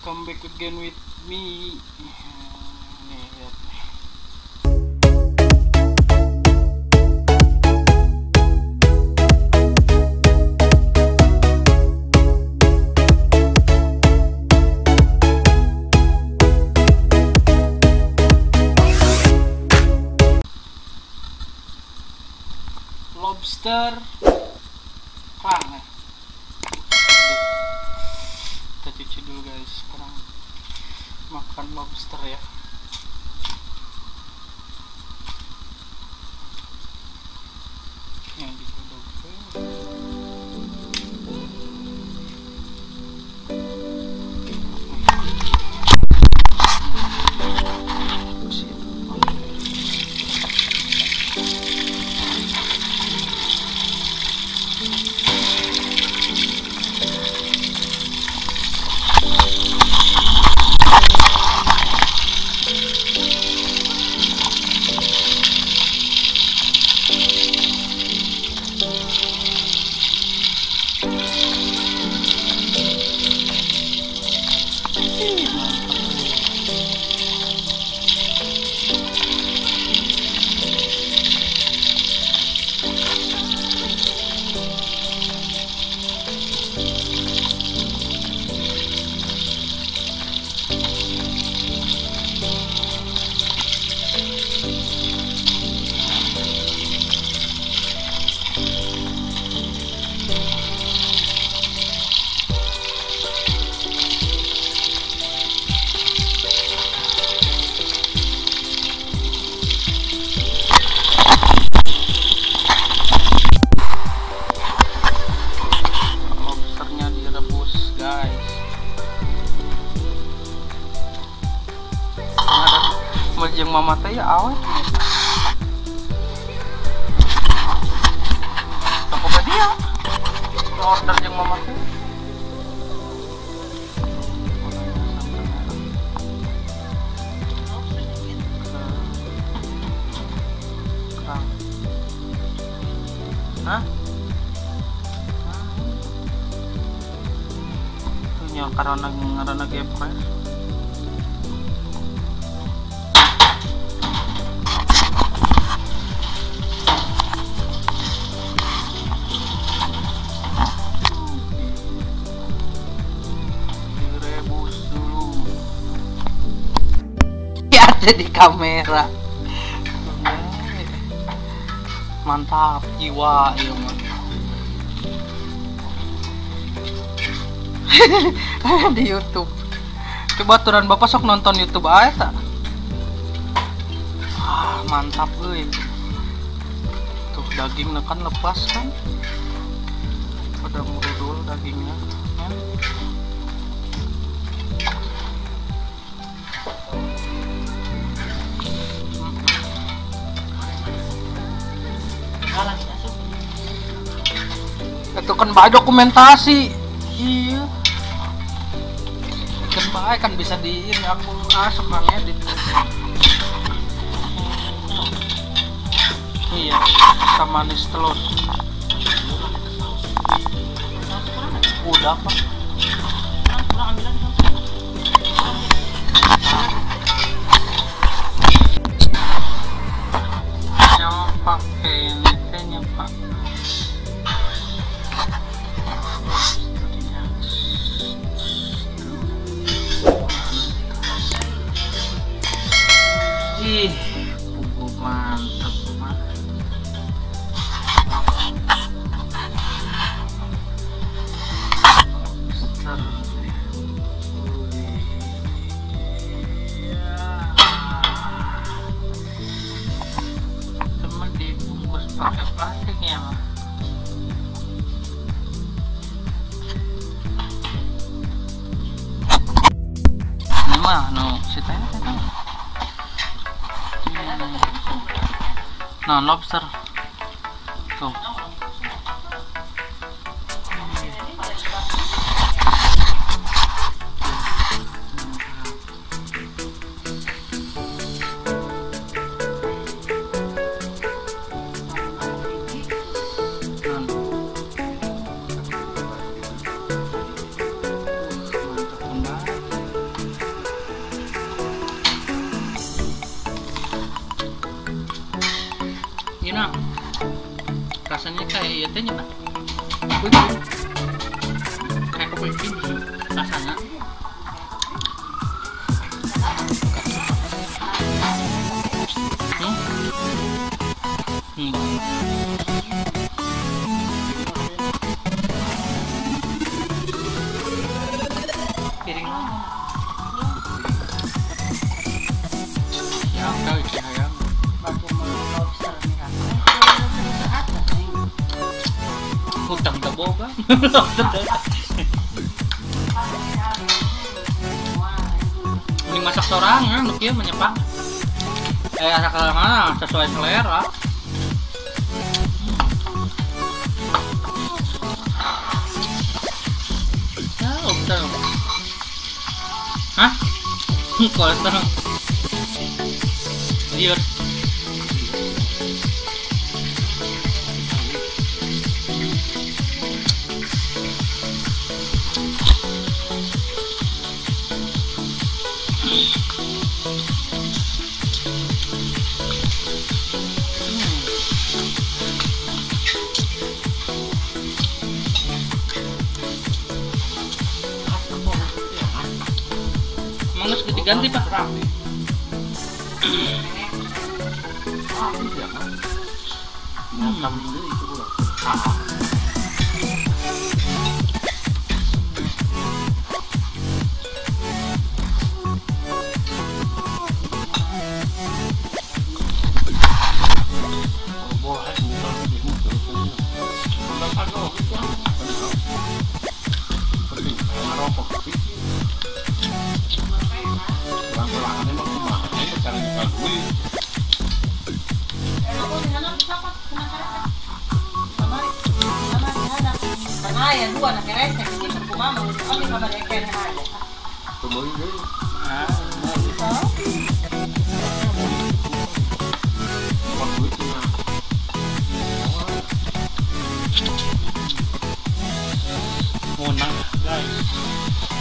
Come back again with me. Nih, lihat nih. Lobster kerang ya. Kita cuci dulu guys, sekarang makan lobster ya. Yang digodok. Jeung mama teh ya awet. Tokopedia. Order jeung mama teh. Kerang. Hah? Tuh nya karena ngaranna gepres. Di kamera mantap jiwa iya mah. Di YouTube coba aturan bapak sok nonton YouTube aja tak? Ah mantap euy. Tuh dagingnya kan lepas kan, pada merudul dagingnya kan. Itu kan bae dokumentasi. Iya. Kan bae kan bisa di ini aku asup ngedit. Iya, sama manis telur. Udah, Pak. Yang pakai ini kayaknya, Pak. Ih, bumbu mantap banget. Lobster. Cuma dibungkus pakai plastik ya, Mas. Ini mah no, si teh. Nah, lobster. Tuh. Rasanya kayak ieu teh nya, Pak. Kucing. Kayak kucing rasanya. Piring mana? Ya, kau isi ayam. Hutang tak boga. Ini masak sorangan, nu kieu mah nya, Pak. Masak sorangan sesuai selera. Tahu. Hah? Kolesterol. Liur. Diganti, Pak. Rapi. Menang, guys.